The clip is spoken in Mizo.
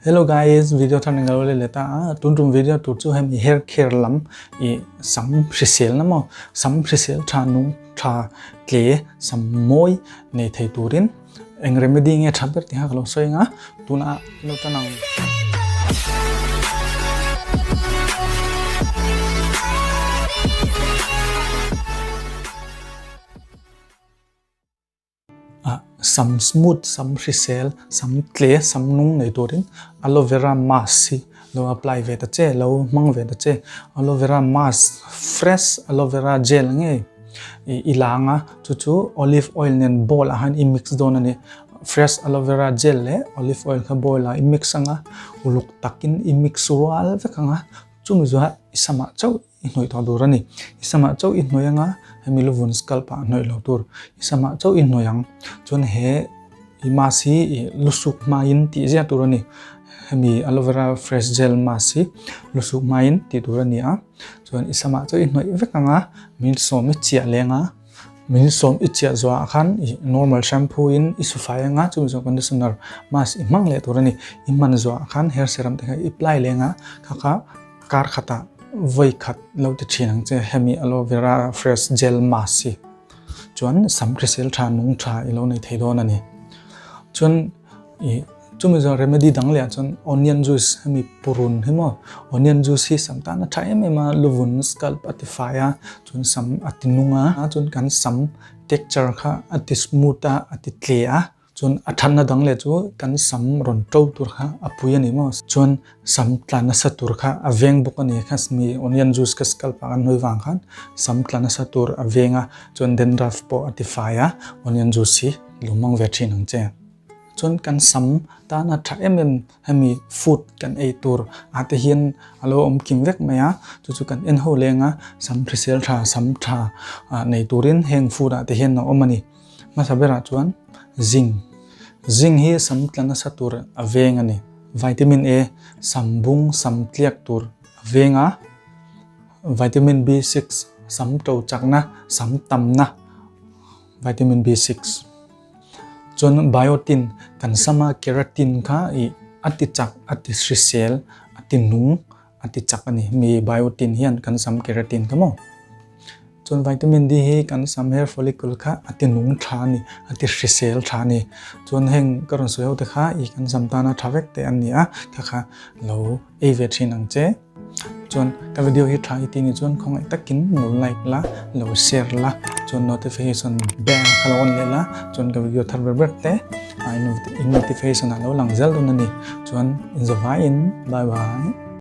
Hello guys, video thar ngal le leta a tun tum video tur chu hemi hair care lam i sam hrisel na mo sam hrisel tha nung tha tle sam moi nei thei turin eng remedy nge tha ber ti ha kalo soi nga tuna lo tanang Sam smooth, sam hrisel, sam tle, sam nung nei turin aloe vera mask hi lo apply ve ta che, lo hmang ve ta che. Aloe vera mask, fresh aloe vera gel ngei i lang a, chu chu olive oil nen bowl ah hian i mix dawn a ni. Fresh aloe vera gel leh olive oil kha bowl ah i mix ang a, uluk takin i mix rual vek ang a, chumi zawhah i samah chauh I hnawih tawh tur a ni. I samah chauh i hnawih anga hemi luvun scalp ah hnawih lo tur. I samah chauh i hnawih ang. Chuan he i mask hi i lusuk hmain tih ziah tur a ni. Hemi aloe vera fresh gel mask hi lusuk hmain tih tur a ni a. Chuan i samah chauh i hnawih vek anga min sawm i chiah leng a. Min sawm i chiah zuah ah khan i normal shampoo in i sufai anga chumi zawh conditioner mask i hmang leh tur a ni. I hman zuah ah khan hair serum te kha i apply leng a kha kha Kar khatah vawi khat lo ti thin ang che hemi aloe vera fresh gel mask hi chuan sam hrisel tha nung tha i lo nei thei dawn a ni. Chuan i chumi zawh remedy dang leh ah chuan onion juice hemi purun hi maw onion juice hi sam tan a tha em em a luvun scalp a ti fai a chuan sam a ti nung a chuan kan sam texture kha a ti smooth a a ti tle a. Chuan a thatna dang leh chu kan sam rawn to tur kha a pui a ni maw? Chuan sam tla nasa tur kha a veng bawk a ni kha mi onion juice ka scalp ah kan hnawih vang khan sam tla nasa tur a veng a, chuan dandruff pawh a ti fai a, onion juice hi lo hmang ve thin ang che. Chuan kan sam tana tha em em hemi food kan ei tur ah te hian a lo awm kim vek mai a, chu chu kan en ho leng a, sam hrisel tha sam tha nei turin heng food ah te hian a awm a ni. Hmasa berah chuan zinc. Zinc hi sam tla nasa tur a veng a ni. Vitamin A, sam bung, sam tliak tur a veng a. Vitamin B6, sam to chakna, sam tamna, vitamin B6. Chuan biotin, kan sama keratin kha i a ti chak, a ti hrisel, a ti nung. A ti chak a ni. Mi biotin hian kan sam keratin kha maw? Chuan vitamin D hi kan sam hair follicle kha a ti nung tha a ni, a ti hrisel tha a ni. Chuan heng ka rawn sawi ho te kha i kan sam tana tha vek te an ni a, kha kha lo ei ve thin ang che. Chuan ka video hi tha i ti ni chuan khawngaih takin lo like la, lo share la, chuan notification bell kha lo on leh la, chuan ka video thar ber ber te in notification ah lo lang zel dawn a ni. Chuan inzawhvaiin bye bye.